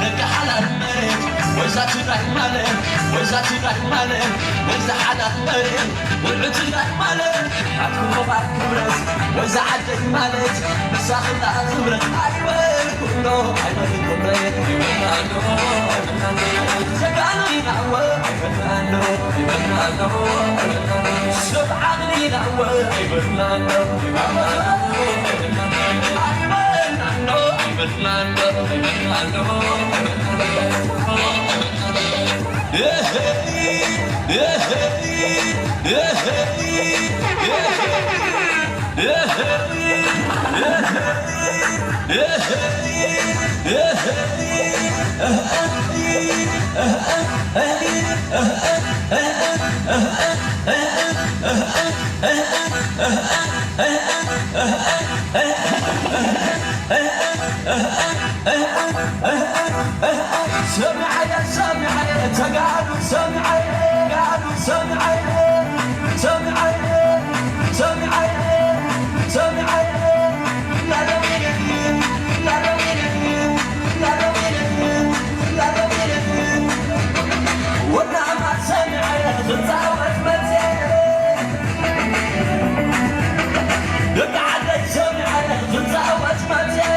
ደቂ ሓላል መሬት ወይዛ ትግራይ ማለት ወይዛ ትግራይ ማለት ወይዛ ሓላል መሬት ወልዑ ትግራይ ማለት ኣትኩሞ ክብረት ወይዛ ዓደይ ማለት ንሳ ክላ ክብረት ኣይበልኩሎ ኣይበልኩሎ ጀጋኑ ኢና እወ ኣይበልናሎ ኣይበልናሎ ሰብ ዓቕሊ ኢና እወ ኣይበልናሎ ኣይበልናሎ ኣይበልናሎ ሰሚዐየ ሰሚዐየ ተጋሩ ሰሚዐየ ጋሩ ሰሚዐየ ሰሚዐየ ሰሚዐየ ሰሚዐየ ላለሚነ ላለሚነ ላለሚነ ላለሚነ ወናማ ሰሚዐየ ክጻወት መጽየ ደቂ ዓደይ ሰሚዐየ ክጻወት መጽየ